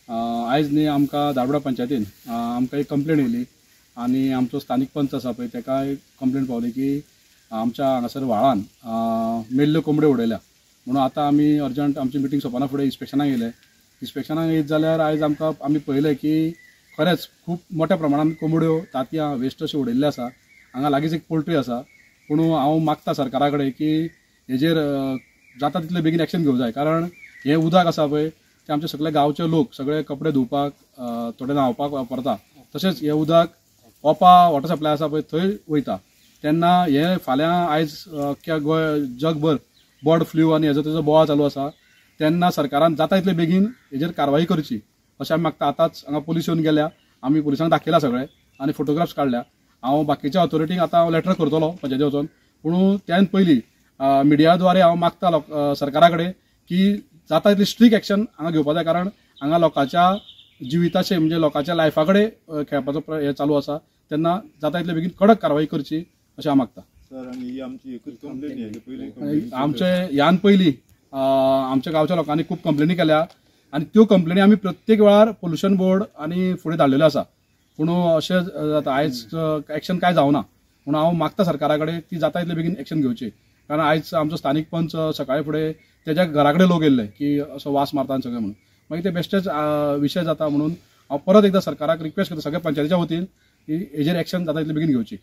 आयज न्ही आमकां धारबांदोडा पंचायतीन आमकां एक कंप्लेन येयली आनी आमचो स्थानीक पंच आसा पळय ताका एक कंप्लेन पावली की आमच्या हांगासर व्हाळान मेल्ल्यो कोंबड्यो उडयल्या म्हणून आतां आमी अर्जंट आमची मिटींग सोंपना फुडें इन्स्पेक्शनाक येयले. इन्स्पेक्शनाक येयत जाल्यार आयज आमकां आमी पळयलें की खरेंच खूब मोठ्या प्रमाणान कोंबड्यो, तांतयां वेस्ट अशें उडयल्लें आसा. हांगा लागींच एक पोल्ट्री आसा. पूण हांव मागता सरकारा कडेन की हेजेर जाता तितले बेगीन एक्शन घेवंक जाय, कारण हें उदक आसा पळय ते आमचे सगळे गांवचे लोक सगळे कपडे धुवपाक, थोडे न्हांवपाक वापरता. तशेंच हें उदक ओपा वॉटर सप्लाय आसा पळय थंय वयता. तेन्ना हें फाल्यां आयज अख्ख्या गोंय जगभर बर्ड फ्लू आनी हेजो तेजो बोवाळ चालू आसा. तेन्ना सरकारान जाता तितले बेगीन हेजेर कारवाई करची अशें आमी मागता. आतांच हांगा पुलीस येवन गेल्या, आमी पुलिसांक दाखयला सगळें आनी फोटोग्राफ्स काडल्या. हांव बाकीच्या ऑथॉरिटींक आतां हांव लेटर करतलो पंचायती वचोन. पूण त्यान पयलीं मिडिया द्वारे हांव मागता सरकारा कडेन की जाता तितली स्ट्रीक एक्शन हांगा घेवपा जाय, कारण हांगा लोकांच्या जिविताचे म्हणजे लोकांच्या लायफा कडेन खेळपाचो हें चालू आसा. तेन्ना जाता तितले बेगीन कडक कारवाई करची अशें हांव मागता. आमचे ह्यान पयलीं आमच्या गांवच्या लोकांनी खूब कंप्लेनी केल्या आनी त्यो कंप्लेनी आमी प्रत्येक वेळार पोल्युशन बोर्ड आनी फुडें धाडलेल्यो आसा. पूण अशें जाता आयज एक्शन कांय जावना. पूण हांव मागता सरकारा कडेन ती जाता तितले बेगीन एक्शन घेवची, कारण आयज आमचो स्थानीक पंच सकाळी फुडें तेज्या घरा कडेन लोक येयल्ले की असो वास मारता आनी सगळें म्हणून. मागीर ते बेश्टेच विशय जाता. म्हणून हांव परत एकदां सरकाराक रिक्वेस्ट करता सगळ्या पंचायतीच्या वतीन की हेजेर एक्शन जाता तितले बेगीन घेवची.